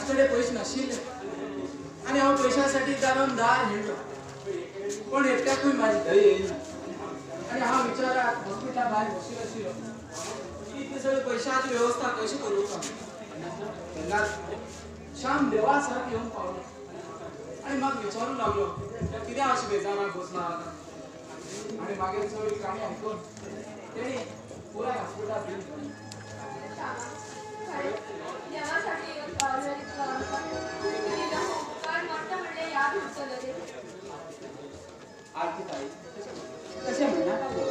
माझे कडेन पयशे नाशिल्ले आनी हांव पयशां दारान दार हिंडलो पण एकट्याकूय म्हाजी दही येयली ना. आनी हांव विचाराक हॉस्पिटला भायर बशिल्लो आशिल्लो की इतली सगळी पयशांची वेवस्था कशी करूं तेन्ना श्याम देवा सारकें येवन पावलो आनी म्हाका विचारूंक लागलो कित्याक अशें बेजाराक बसला आतां. आनी मागीर सगळी काणी आयकून तेणी पुराय हॉस्पिटलाक बील केलें. आरती ताई तशें म्हणनाका गो,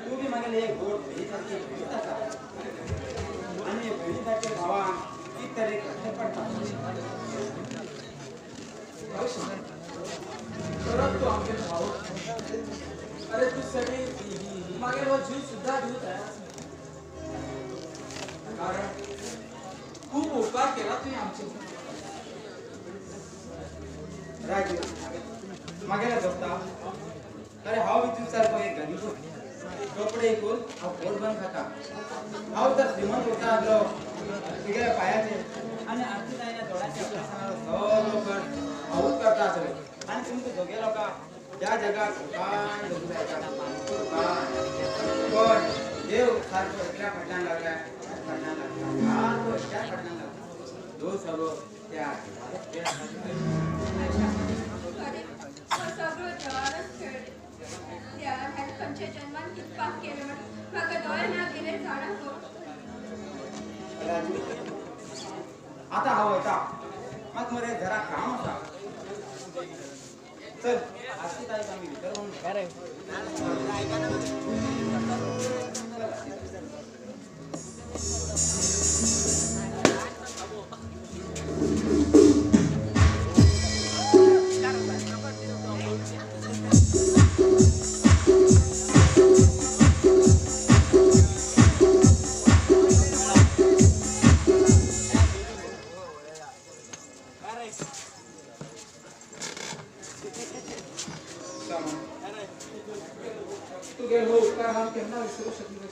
तूं बी म्हागेले एक गोड भयणी सारकी भयणीच आसा आनी भयणी सारके भावान कितें तरी करचें पडटा. परत तूं आमगे भाव, अरे तूं सगळी मागीर हो जीव सुद्दां दिवं तयार आसा कारण खूब उपकार केला तुवें आमचेर. राजू मागेला दोस्ता, अरे हांव बी तुज सारको एक गरीब, कपडे विकून हांव पोट बंद खाता. हांव तर श्रीमंत उरता आसलो तुगेल्या पांयाचेर आनी आरती ताईल्या दोळ्याच्या ऑपरेशनाचो सगळो खर्च हांवूच करता आसलो आनी तुमकां दोगे लोकांक ह्या जगाक सुखान जगूंक जायता सुखान. पण देव सारको एकल्या फाटल्यान लागला फाटल्यान लागला सारको एकल्या फाटल्यान लागला दो सगळो त्या सगळो देवानच खेळ. देवान हांवें खंयच्या जन्मान कितें पाप केलें म्हण म्हाका दोळे ना गेले जाणा गो. राजू आतां हांव वयता, म्हाका मरे घरा काम आसा. चल आरती ताईक आमी भितर वचून. तुगे हो उपकार हांव केन्ना विसरूंक शकना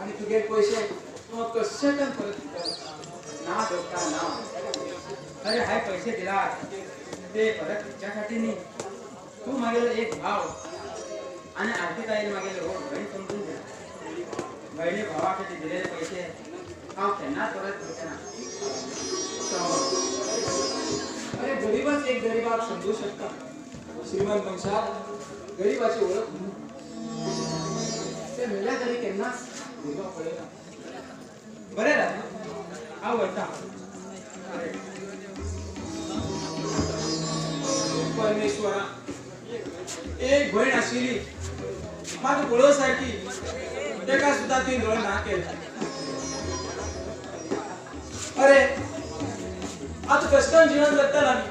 आनी तुगे पयशे तूं कशे करून परत दितलो. ना दोस्ता ना, अरे हांवें पयशे दिलात ते परत तुज्यासाठी न्ही. तूं म्हागेलो एक भाव आनी आरती ताईन म्हागेलो हो भयण समजून घे. भयणी भावासाठी दिलेले पैसे हांव केन्नाच परत दिवचें ना. अरे गरीबाच एक गरीबाक समजू शकता, श्रीमंत मनशाक गरीबाची ओळख ते मेल्या तरी केन्नाच गरीबाक पळयना. बरें राजू हांव वयता. परमेश्वरा एक भयण आशिल्ली म्हाका पळोवं सारकी तेका सुद्दां तुवें दोळे ना केले. अरे आतां कश्टान जिवन जगताना आमी,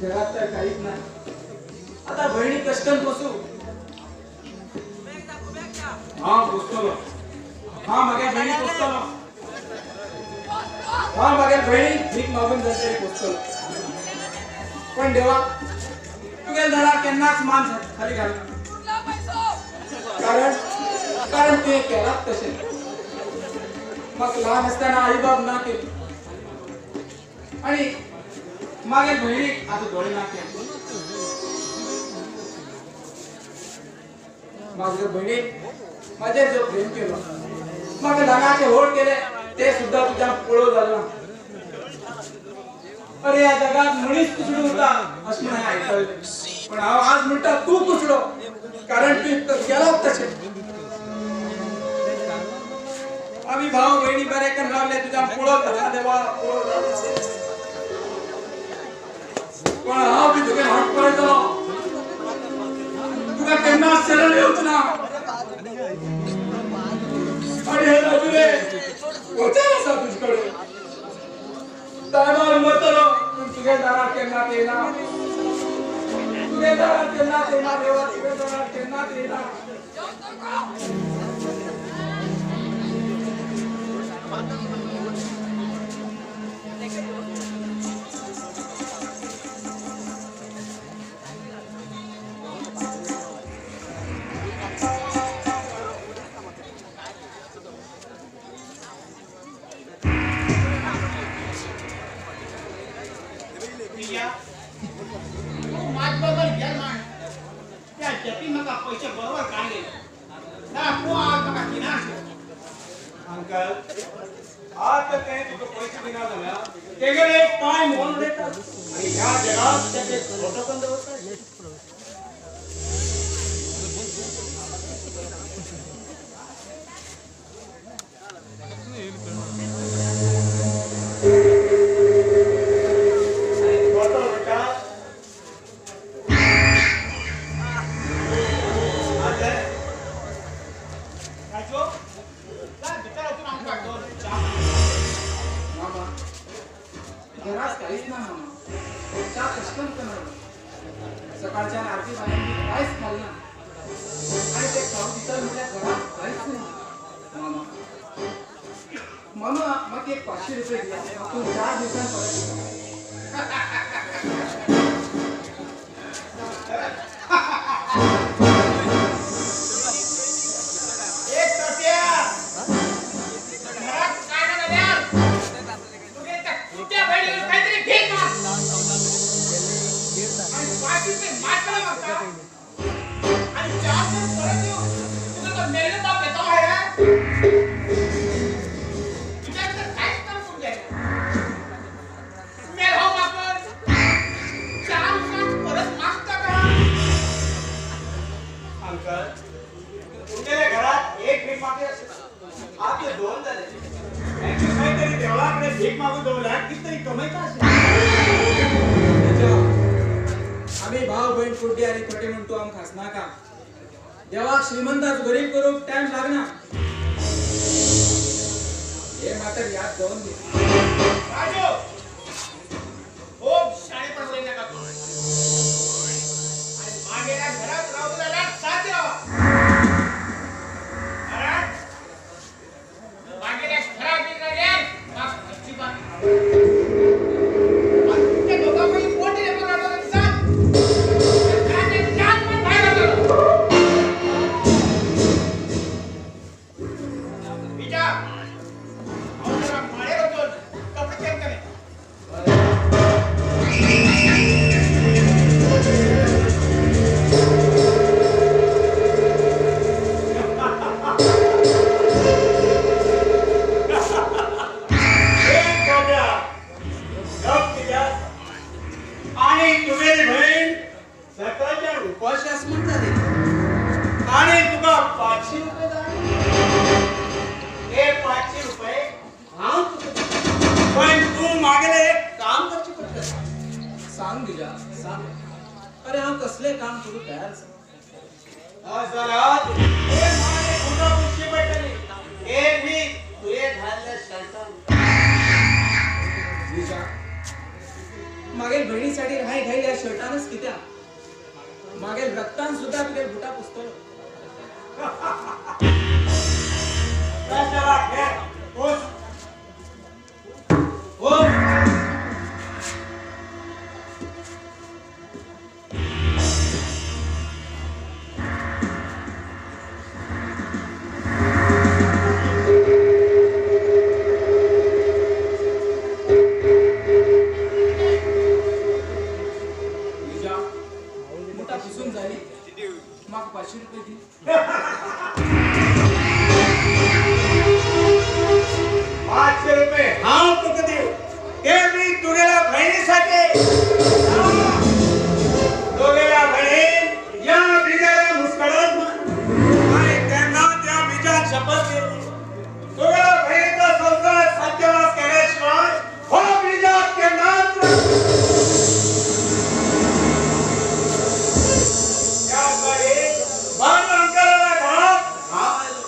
घरात तर काहीच नाही. आता बहिणी कश्टान बसू हांव पोसतलो, हांव म्हागे भयणी पोसतलो, हांव म्हागे भयणी भीक मागून जाय तरी पोसतलो. पण देवा तुगे दारार केन्नाच मान खाली घालना, कारण कारण तुवें केलाच तशें. म्हाका ल्हान आसतना आई बाब ना केली आनी मागीर भयणीक आतां दोळे ना केले. माझ्या भयणीन म्हाजेर जो प्रेम केलो, म्हाका ल्हानाचे व्हड केले ते सुद्दां तुज्यान पळोवं जालें ना. अरे ह्या जगात मनीस कुसडो उरता अशें म्हण हांवें आयकल्लें, पण हांव आज म्हणटा तूं कुसडो, कारण तूं केलाच तशें. आमी भाव भयणी बरे करून रावले तुज्यान पळोवं जालें देवा, पळोवं जालें. पण हांव बी तुगे हात पळयतलो, तुका केन्ना शरण येवच ना. आनी हे राजू रे वचन आसा तुजे कडेन, दारार मरतलो पूण तुगे दारार केन्नाच येना, तुगे दारार केन्नाच येना देवा, तुगे दारार केन्नाच येना. प्रिया तूं म्हाज बरोबर गेल म्हण त्या जपी म्हाका पयशे बरोबर काडले ना तूं आज म्हाका दिना आशिल्लो. अंकल आज ते तुका पयशे दिना जाल्यार तेगेले एक पांय मोडून उडयता आनी ह्या जगात तेगे फोटो पण दवरता. सकाळच्या आरती बायांनी कांयच खालें ना आनी ते खावंक दिता म्हणल्यार घरांत कांयच ना. मामा मामा म्हाका एक 500 रुपये दिया, तूं 4 दिवसांत परत दिता. एक तोट्या घरात काय ना जाल्यार तुगे त्या कुत्या भयणीक काहीतरी भीक माग आणि 500 रुपये मागताना मागता आणि 4 दिवस परत येऊ तुझं तो मेलेलो बाप येतो आहे. तुझ्या तर काहीच काम करून जाईल मेल हो मागत 4 दिवसात परत मागता का? अंकल तुमच्या घरात एक भीक मागली असेल, आज 2 झाले. काहीतरी देवळाकडे भीक मागून दवरल्यार कितरी कमयता असेल. आमी भाव भयण कुड्डी आनी खोटे म्हण तूं आमकां हांसनाका. देवाक श्रीमंताक गरीब करूंक टायम लागना हे मात्र याद दवर दी. राजू खूब शाणेपण उलय नाका तूं आनी मागेल्या घरात रावता जाल्यार साथ रावा. घरात मागेल्या घरात बी जाल्यार म्हाका अजिबात आनी तुमच्या दोगां पयलीं कोण तरी एकलो रावता दिसात घरांतले 4 पण भायर वतलो. विचार हांव जरा माळेर वचून कपडे चेंज करे. एक तोट्या गप कित्याक आणि तुगेली भयण सकाळच्या उपाशी आस म्हण जाली आणि तुका 500 रुपये जाय. हे 500 रुपये हांव तुका दिता, पण तूं मागेलें एक काम करचें पडटलें. सांग दिजा सांग. अरे हांव कसलें काम करूंक तयार आसा. हय जाल्यार हे मागेलें बुटां पुसचीं पडटलीं, हे बी तुवें घाल्ल्या शर्टान. दिजा मागेल भयणीसाठी हांवें घायल्या शर्टानच कित्याक मागेल रक्तान सुद्दां तुगेल बुटां पुसतलो. चला घे पुस. पुस. दिजा बुटां पुसून जाली म्हाका 500 रुपये दी. 500 रुपये हांव तुका दिव, ते बी तुगेल्या भयणीसाठी. तुगेल्या भयणीन ह्या बिजाला मुस्कडत म्हण आनी तेन्ना त्या बिजान शपथ घेतली तुगेल्या भयणीचो संसार सत्यानाश केल्या शिवाय हो बिजा केन्नाच त्यासाठी बाण अंकलाला घरात हांव आयलो.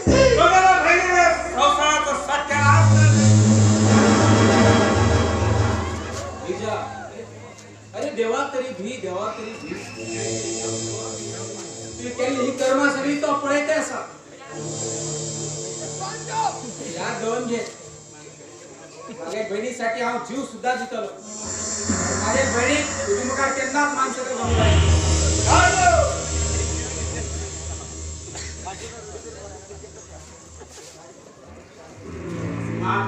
तुगेल्या भयणीने संसाराचो सत्यानाश केलो. दिजा अरे देवाक तरी भी, देवाक तरी भी. तुवें केल्ली ही कर्मां सगळीं तो पळयता आसा. याद दवरून घे मागे भयणीसाठी हांव जीव सुद्दां दितलो. मागे भयणीक तुजे मुखार केन्नाच मान सकयल घालूंक जायना. माग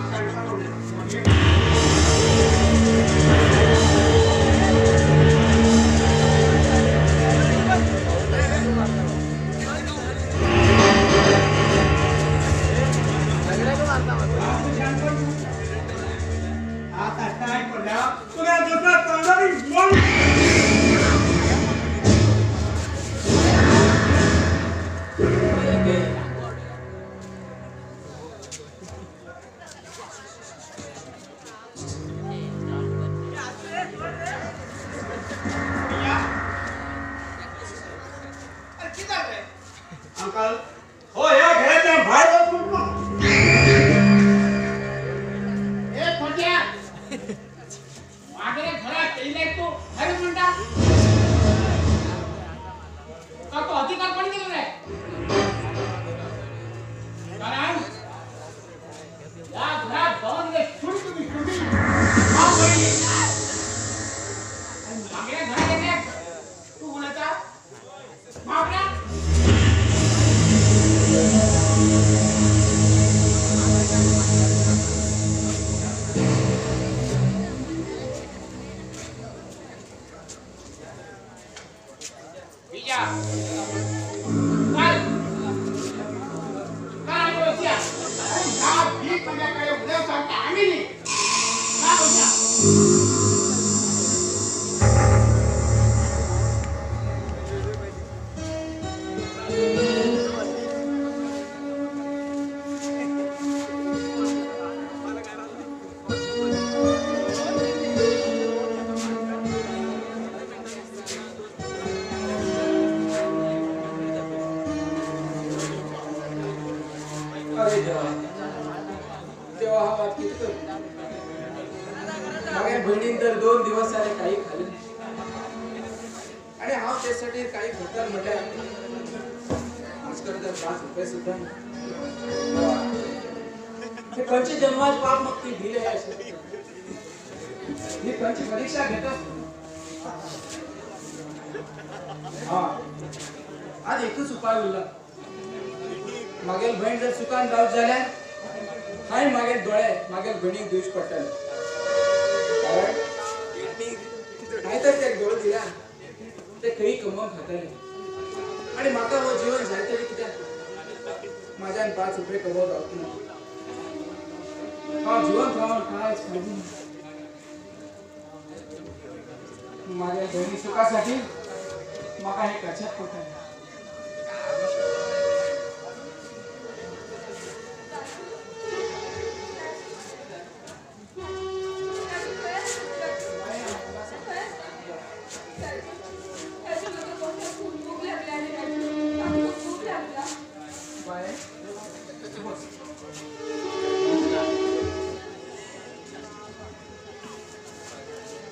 वचया. चल चल आमी वचया. ह्या भीक माझ्याकडे उद्या सांगता आम्ही न्ही. चल वचया. अरे देवा देवा, हा वाद किती करू. माझ्या बहिणीन तर 2 दिवस झाले काही खाल्ले आणि हांव त्यासाठी काही करतात म्हटल्यार आजकाल तर 5 रुपये सुद्धा नाही. हे खंयचे जन्मात पाप मग ती दिले अशें ही खंयची परीक्षा घेतात. हा आज एकूच उपाय उरला. मागेल बहीण जर सुखान रावत जाल्यार हांवें मागेल दोळे मागेल भयणीक दिवचे पडटले. कारण हांवें तर ते दोळे दिल्या ते खंय कमोवन खातले आनी म्हाका हो जीवन जाय तरी कित्याक. म्हाज्यान 5 रुपये कमोवंक जावचो ना. हांव जीवन खावन कांयच फायदो ना. माझ्या भयणी सुखासाठी म्हाका हें करचेंच पडटलें.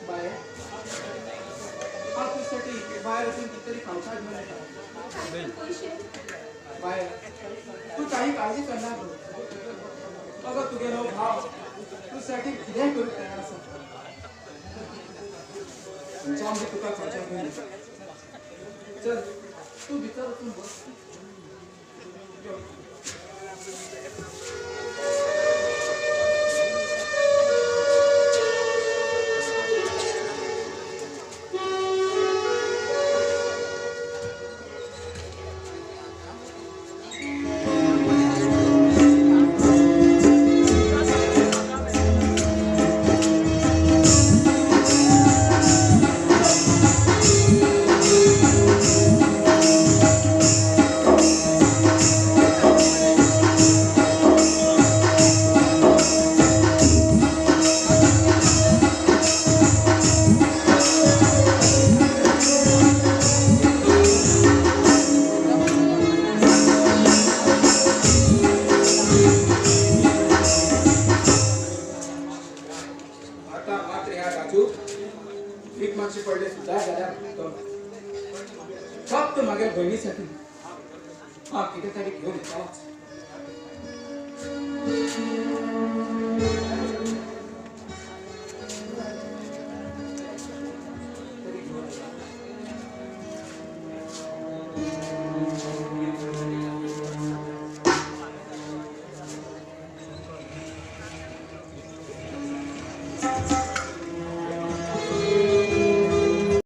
बाय, हांव तुज्यासाठी भायर वचून कितें तरी खावपाक घेवन येता. बाय, तूं काही काळजी करनाका. अगो तुगेलो भाव तुज्यासाठी कितेंय करूंक तयार आसा. खंयच्यान बी तुका खावच्याक घेवन येता. चल तूं भितर वचून बस. यो. आता मात्र ह्या राजू भीक मागचे पडले सुद्धा जाल्यार फक्त मागेल बहिणीसाठी हा कितें तरी घेवन येताच. तरी घेवन येता.